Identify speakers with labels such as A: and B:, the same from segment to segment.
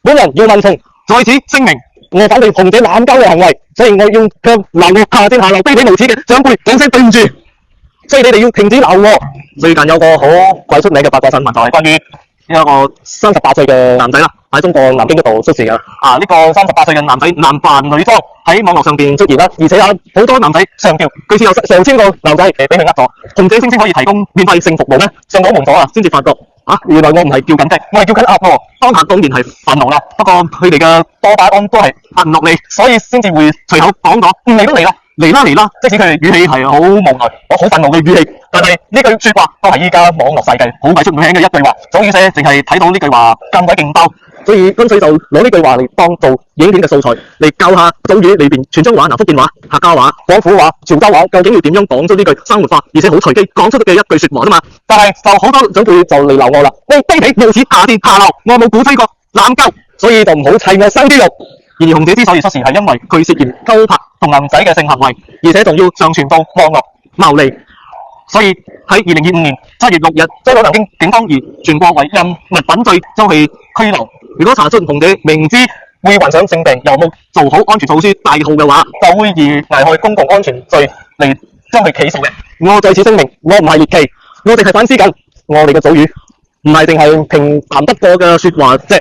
A: 本人姚文松在此聲明，我反對紅姐濫交嘅行為，所以我要向鬧我下賤下流卑鄙無恥嘅長輩講聲對唔住，所以你哋要停止鬧我。最近有個好鬼出名嘅八卦新聞，就係關於一個38歲嘅男仔啦，喺中國南京嗰度出事噶。啊，呢個三十八歲嘅男仔男扮女裝喺網絡上邊出現啦，而且啊好多男仔上釣，據說有上千個男仔俾佢呃咗。紅姐聲稱可以提供免費性服務咩？上咗門咗啊，先至發覺啊，原來我唔係叫緊雞，我係叫緊鴨喎。當下當然係憤怒啦，不過佢哋嘅多巴胺都係壓唔落嚟，所以先至會隨口講咗唔嚟都嚟啦。嚟啦嚟啦！即使佢哋語氣係好無奈，我好憤怒嘅語氣，但係呢句說話都係依家網絡世界好鬼出名嘅一句話。總之淨係睇到呢句話咁鬼勁爆，所以乾脆就攞呢句話嚟當做影片嘅素材，嚟教下組語裏邊泉州話、南福建話、客家話、廣府話、潮州話，究竟要點樣講出呢句生活化而且好隨機講出嘅一句說話啫嘛。但係就好多長輩就嚟鬧我啦，你卑鄙無恥下賤下流，我冇鼓吹過濫交，所以就唔好砌我生豬肉。而紅姐之所以出事，係因為佢涉嫌偷拍同男仔嘅性行為，而且仲要上傳到網絡牟利。所以喺2025年7月6日，遭到南京警方以傳播違禁物品罪將佢拘留。如果查出紅姐明知會患上性病，又冇做好安全措施戴套嘅話，就會以危害公共安全罪嚟將佢起訴嘅。我在此聲明，我唔係獵奇，我淨係反思緊我哋嘅組語，唔係淨係平淡不過嘅說話啫。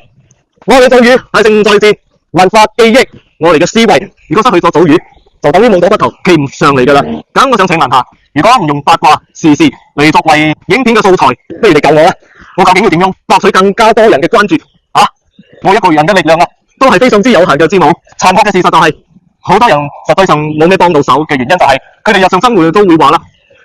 A: 我哋組語係承載住文化記憶，我哋嘅思維，如果失去咗組語，就等於冇咗骨頭，企唔上嚟㗎啦。咁我想請問下，如果唔用八卦時事嚟作為影片嘅素材，不如你教我啦。我究竟要點樣博取更加多人嘅關注啊？我一個人嘅力量啊，都係非常之有限嘅，知冇？殘酷嘅事實就係，好多人實際上冇咩幫到手嘅原因就係佢哋日常生活都會話啦，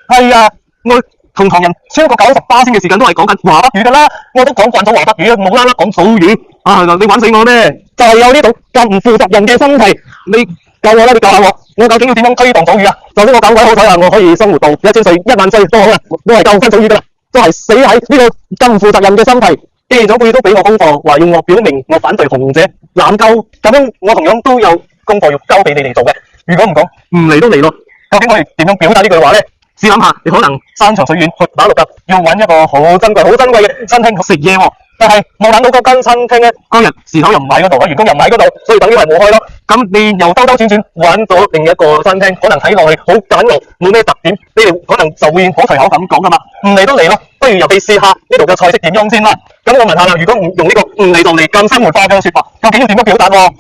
A: 係啊，我同唐人超過90%嘅時間都係講緊華北語㗎啦，我都講慣咗華北語啊，冇啦啦講組語啊！你玩死我咩？就係有呢種咁唔負責任嘅心態，你教我啦，你教下我，我究竟要點樣推動組語啊？就算我咁鬼好彩啊，我可以生活到1000歲、1萬歲都好啦，都係教唔翻組語㗎啦，都係死喺呢個咁唔負責任嘅心態。既然長輩都俾我功課，話要我表明我反對紅姐濫交，咁樣我同樣都有功課要交俾你哋做嘅。如果唔講，唔嚟都嚟咯。究竟我哋點樣表達呢句話咧？試諗下，你可能山長水遠去馬六甲，要揾一個好珍貴、好珍貴嘅餐廳食嘢喎。但係冇諗到嗰間餐廳咧，嗰日事頭又唔喺嗰度，員工又唔喺嗰度，所以等於係冇開咯。咁你又兜兜轉轉揾到另一個餐廳，可能睇落去好簡陋，冇咩特點，你哋可能就會好隨口咁講噶嘛。唔嚟都嚟咯，不如入去試下呢度嘅菜式點樣先啦。咁我問下啦，如果唔用呢個唔嚟就嚟咁生活化嘅說話，究竟要點樣表達喎？